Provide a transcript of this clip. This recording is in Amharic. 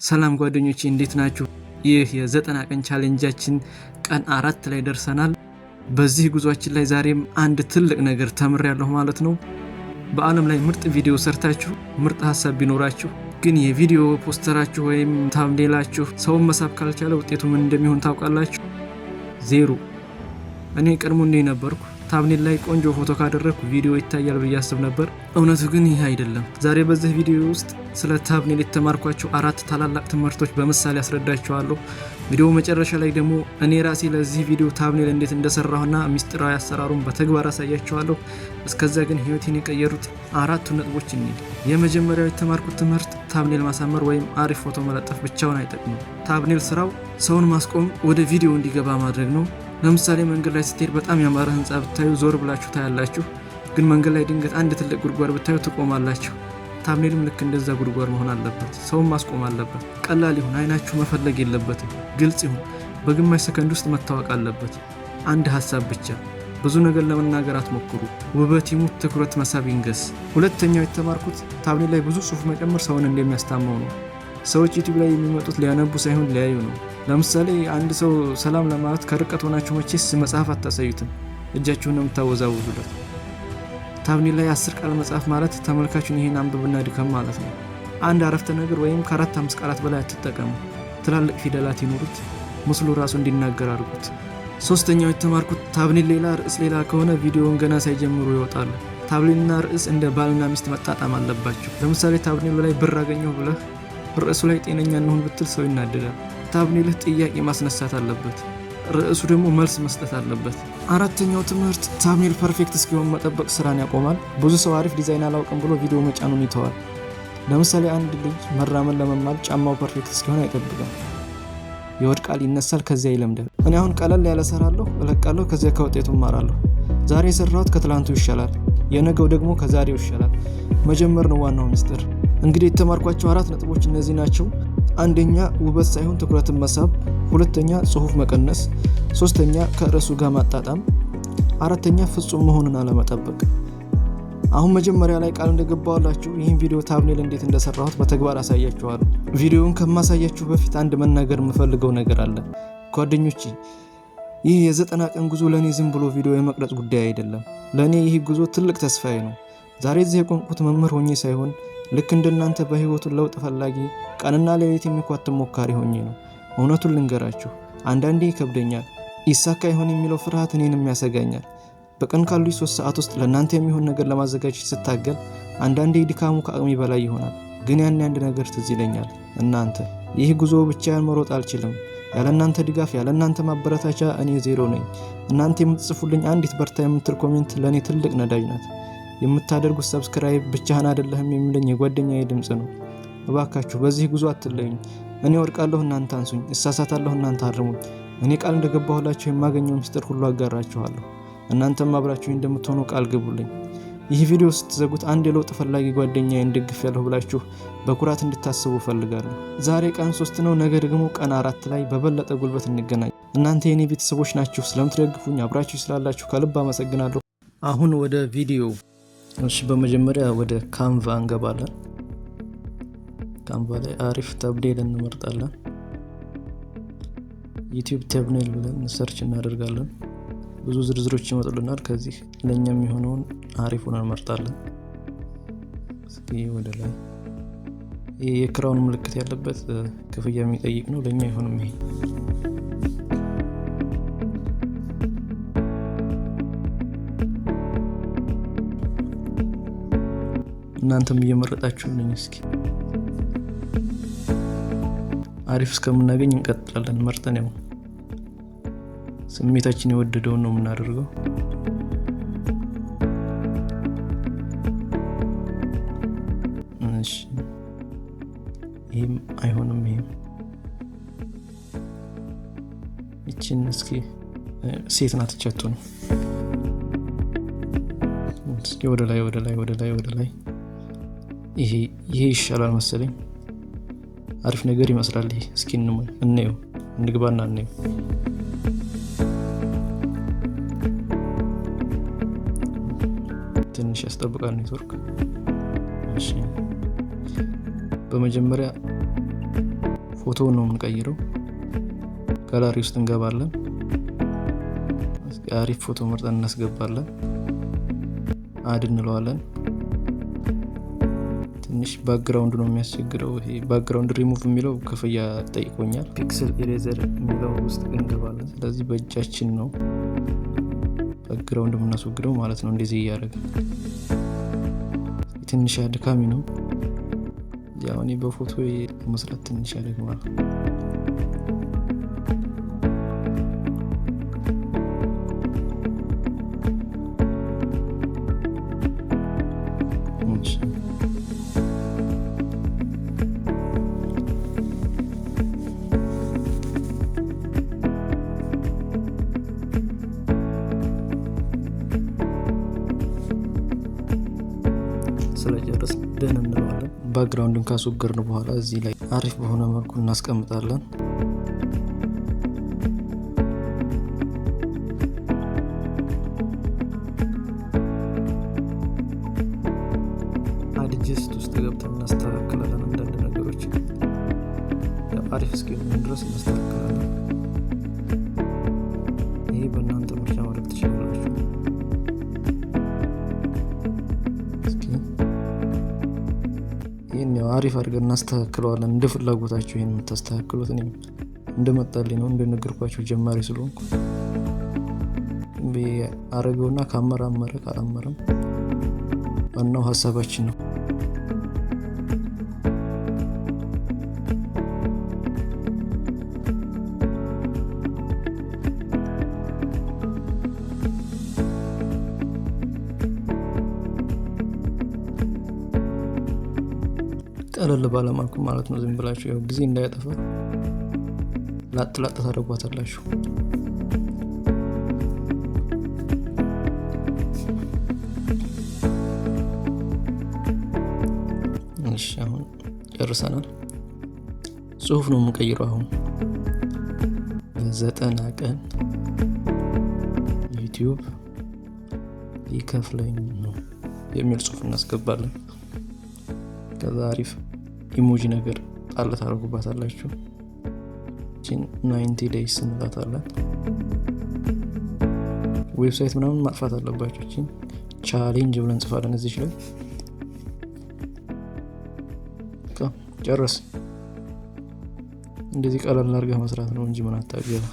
ሰላም ጓደኞቼ፣ እንዴት ናችሁ? ይህ የ90 ቀን challenge ኣችን ቀን 4 ላይ ደርሰናል። በዚህ ጉዟችን ላይ ዛሬም አንድ ትልቅ ነገር ተምሬያለሁ ማለት ነው። በዓለም ላይ ምርጥ ቪዲዮ ሰርታችሁ፣ ምርጥ ሀሳብ ቢኖራችሁ፣ ግን የቪዲዮ ፖስተራችሁ ወይም thumbnail ኣችሁ ሰውን መሳብ ካልቻለ ውጤቱ ምን እንደሚሆን ታውቃላችሁ? ዜሮ። እኔ ቀድሞ እንዲህ ነበርኩ። Thumbnail ላይ ቆንጆ ፎቶ ካደረግኩ ቪዲዮ ይታያል ብዬ አስብ ነበር። እውነቱ ግን ይህ አይደለም። ዛሬ በዚህ ቪዲዮ ውስጥ ስለ thumbnail የተማርኳቸው አራት ታላላቅ ትምህርቶች በምሳሌ አስረዳችኋለሁ። ቪዲዮ መጨረሻ ላይ ደግሞ እኔ ራሴ ለዚህ ቪዲዮ thumbnail እንዴት እንደሰራሁና ሚስጥራዊ አሰራሩን በተግባር አሳያችኋለሁ። እስከዛ ግን ህይወቴን የቀየሩት አራቱ ነጥቦች እንሂድ። የመጀመሪያው የተማርኩት ትምህርት thumbnail ማሳመር ወይም አሪፍ ፎቶ መለጠፍ ብቻውን አይጠቅምም። Thumbnail ስራው ሰውን ማስቆም፣ ወደ ቪዲዮ እንዲገባ ማድረግ ነው። ለምሳሌ መንገድ ላይ ስትሄድ በጣም ያማረ ህንፃ ብታዩ ዞር ብላችሁ ታያላችሁ። ግን መንገድ ላይ ድንገት አንድ ትልቅ ጉድጓድ ብታዩ ትቆማላችሁ። Thumbnail ም ልክ እንደዛ ጉድጓድ መሆን አለበት። ሰውን ማስቆም አለበት። ቀላል ይሁን፣ አይናችሁ መፈለግ የለበትም። ግልጽ ይሁን፣ በግማሽ ሰከንድ ውስጥ መታወቅ አለበት። አንድ ሀሳብ ብቻ። ብዙ ነገር ለመናገር አትሞክሩ። ውበት ይሙት፣ ትኩረት መሳብ ይንገስ። ሁለተኛው የተማርኩት thumbnail ላይ ብዙ ጽሁፍ መጨመር ሰውን እንደሚያስታመው ነው። ሰዎች ዩቲዩብ ላይ የሚመጡት ሊያነቡ ሳይሆን ሊያዩ ነው። ለምሳሌ አንድ ሰው ሰላም ለማለት ከርቀት ሆናችሁ መቼስ መጽሐፍ አታሳዩትም፣ እጃችሁን ነው የምታወዛውዙለት። Thumbnail ላይ 10 ቃል መጻፍ ማለት ተመልካቹን ይሄን አንብብና ድከም ማለት ነው። አንድ አረፍተ ነገር ወይም ከአራት አምስት ቃላት በላይ አትጠቀሙ። ትላልቅ ፊደላት ይኑሩት፣ ምስሉ ራሱ እንዲናገር አድርጉት። ሶስተኛው የተማርኩት thumbnail ሌላ ርዕስ ሌላ ከሆነ ቪዲዮውን ገና ሳይጀምሩ ይወጣሉ። Thumbnail ና ርዕስ እንደ ባልና ሚስት መጣጣም አለባቸው። ለምሳሌ thumbnail ኡ ላይ ብር አገኘሁ ብለህ ርዕሱ ላይ ጤነኛ እንሁን ብትል ሰው ይናደዳል። Thumbnail ህ ጥያቄ ማስነሳት አለበት፣ ርዕሱ ደግሞ መልስ መስጠት አለበት። አራተኛው ትምህርት thumbnail perfect እስኪሆን መጠበቅ ስራን ያቆማል። ብዙ ሰው አሪፍ ዲዛይን አላውቅም ብሎ ቪዲዮ መጫኑን ይተዋል። ለምሳሌ አንድ ልጅ መራመድ ለመማር ጫማው perfect እስኪሆን አይጠብቅም። ይወድቃል፣ ይነሳል፣ ከዚያ ይለምዳል። እኔ አሁን ቀለል ያለ ሰራለሁ፣ እለቃለሁ፣ ከዚያ ከውጤቱ እማራለሁ። ዛሬ የሰራሁት ከትላንቱ ይሻላል፣ የነገው ደግሞ ከዛሬው ይሻላል። መጀመር ነው ዋናው ሚስጥር። እንግዲህ የተማርኳቸው አራት ነጥቦች እነዚህ ናቸው። አንደኛ ውበት ሳይሆን ትኩረትን መሳብ፣ ሁለተኛ ጽሁፍ መቀነስ፣ ሶስተኛ ከርዕሱ ጋር ማጣጣም፣ አራተኛ ፍጹም መሆንን አለመጠበቅ። አሁን መጀመሪያ ላይ ቃል እንደገባሁላችሁ ይህን ቪዲዮ thumbnail እንዴት እንደሰራሁት በተግባር አሳያችኋለሁ። ቪዲዮውን ከማሳያችሁ በፊት አንድ መናገር የምፈልገው ነገር አለ። ጓደኞቼ፣ ይህ የ90 ቀን ጉዞ ለእኔ ዝም ብሎ ቪዲዮ የመቅረጽ ጉዳይ አይደለም። ለእኔ ይህ ጉዞ ትልቅ ተስፋዬ ነው። ዛሬ እዚህ የቆምኩት መምህር ሆኜ ሳይሆን ልክ እንደናንተ በህይወቱ ለውጥ ፈላጊ፣ ቀንና ሌሊት የሚኳትን ሞካሪ ሆኜ ነው። እውነቱን ልንገራችሁ፣ አንዳንዴ ይከብደኛል። ይሳካ ይሆን የሚለው ፍርሃት እኔንም ያሰጋኛል። በቀን ካሉኝ 3 ሰዓት ውስጥ ለእናንተ የሚሆን ነገር ለማዘጋጀት ስታገል አንዳንዴ ድካሙ ከአቅሜ በላይ ይሆናል። ግን ያን አንድ ነገር ትዝ ይለኛል፣ እናንተ። ይህ ጉዞ ብቻዬን መሮጥ አልችልም። ያለ እናንተ ድጋፍ፣ ያለ እናንተ ማበረታቻ እኔ ዜሮ ነኝ። እናንተ የምትጽፉልኝ አንዲት በርታ የምትል comment ለእኔ ትልቅ ነዳጅ ናት። የምታደርጉት subscribe ብቻህን አይደለህም የሚለኝ የጓደኛዬ ድምፅ ነው። እባካችሁ በዚህ ጉዞ አትለዩኝ። እኔ ወድቃለሁ፣ እናንተ አንሱኝ። እሳሳታለሁ፣ እናንተ አርሙኝ። እኔ ቃል እንደገባሁላችሁ የማገኘው ምስጢር ሁሉ አጋራችኋለሁ። እናንተም አብራችሁ እንደምትሆኑ ቃል ግቡልኝ። ይህ ቪዲዮ ስትዘጉት አንድ የለውጥ ፈላጊ ጓደኛዬን ደግፌያለሁ ብላችሁ በኩራት እንድታስቡ እፈልጋለሁ። ዛሬ ቀን 3 ነው። ነገ ደግሞ ቀን 4 ላይ በበለጠ ጉልበት እንገናኝ። እናንተ የኔ ቤተሰቦች ናችሁ። ስለምትደግፉኝ፣ አብራችሁ ስላላችሁ ከልብ አመሰግናለሁ። አሁን ወደ ቪዲዮ። እሺ፣ በመጀመሪያ ወደ ካንቫ እንገባለን። ካንቫ ላይ አሪፍ thumbnail እንመርጣለን። YouTube thumbnail ብለን search እናደርጋለን። ብዙ ዝርዝሮች ይመጡልናል። ከዚህ ለእኛ የሚሆነውን አሪፉን እንመርጣለን። እስኪ ወደ ላይ፣ ይህ የ crown ምልክት ያለበት ክፍያ የሚጠይቅ ነው። ለእኛ አይሆንም ይሄ። እናንተም እየመረጣችሁልኝ እስኪ አሪፍ እስከምናገኝ እንቀጥላለን። መርጠን ያው ስሜታችን የወደደውን ነው የምናደርገው። እሺ፣ ይህም አይሆንም። ይህም ይችን እስኪ፣ ሴት ናት ቸቱ ነው። እስኪ ወደ ላይ፣ ወደ ላይ፣ ወደ ላይ፣ ወደ ላይ። ይሄ ይሻላል መሰለኝ። አሪፍ ነገር ይመስላል። ይሄ እስኪ እንየው፣ እንግባና እንየው። ትንሽ ያስጠብቃል ኔትወርክ። እሺ፣ በመጀመሪያ ፎቶውን ነው የምንቀይረው። ጋላሪ ውስጥ እንገባለን። አሪፍ ፎቶ መርጠን እናስገባለን። Add እንለዋለን። ትንሽ background ነው የሚያስቸግረው። ይሄ ባክግራውንድ ሪሙቭ የሚለው ክፍያ ጠይቆኛል። Pixel eraser የሚለው ውስጥ እንገባለን። ስለዚህ በእጃችን ነው background የምናስወግደው ማለት ነው። እንደዚህ እያደረግን ትንሽ አድካሚ ነው። ያው እኔ በፎቶ መስራት ትንሽ ያደክማል። ስለጨረስ done እንለዋለን። background ን ካስወገድን በኋላ እዚህ ላይ አሪፍ በሆነ መልኩ እናስቀምጣለን። Adjust ውስጥ ገብተን እናስተካክላለን። አንዳንድ ነገሮች አሪፍ እስኪሆን ድረስ እናስተካክላለን። ይሄ በእናንተ ምርጫ ማድረግ ትችላላችሁ። ይሄን ያው አሪፍ አድርገን እናስተካክለዋለን። እንደ ፍላጎታችሁ ይሄን የምታስተካክሉት፣ እኔም እንደመጣልኝ ነው፣ እንደነገርኳችሁ ጀማሪ ስለሆንኩ አረገውና ካመረ አመረ፣ ካላመረም ዋናው ሀሳባችን ነው። ቀለል ባለ መልኩ ማለት ነው። ዝም ብላችሁ ያው ጊዜ እንዳያጠፋ ላጥ ላጥ ታደርጓታላችሁ። እሺ አሁን ጨርሰናል። ጽሁፍ ነው የምንቀይረው አሁን። በ90 ቀን ዩቲዩብ ሊከፍለኝ ነው የሚል ጽሁፍ እናስገባለን። ከዛ አሪፍ emoji ነገር ጣል ታደርጉባታላችሁ። እቺን 90 days እንላታለን። Website ምናምን ማጥፋት አለባችሁ። እቺን challenge ብለን እንጽፋለን እዚች ላይ። ጨረስ። እንደዚህ ቀለል አድርገህ መስራት ነው እንጂ ምን አታገባ።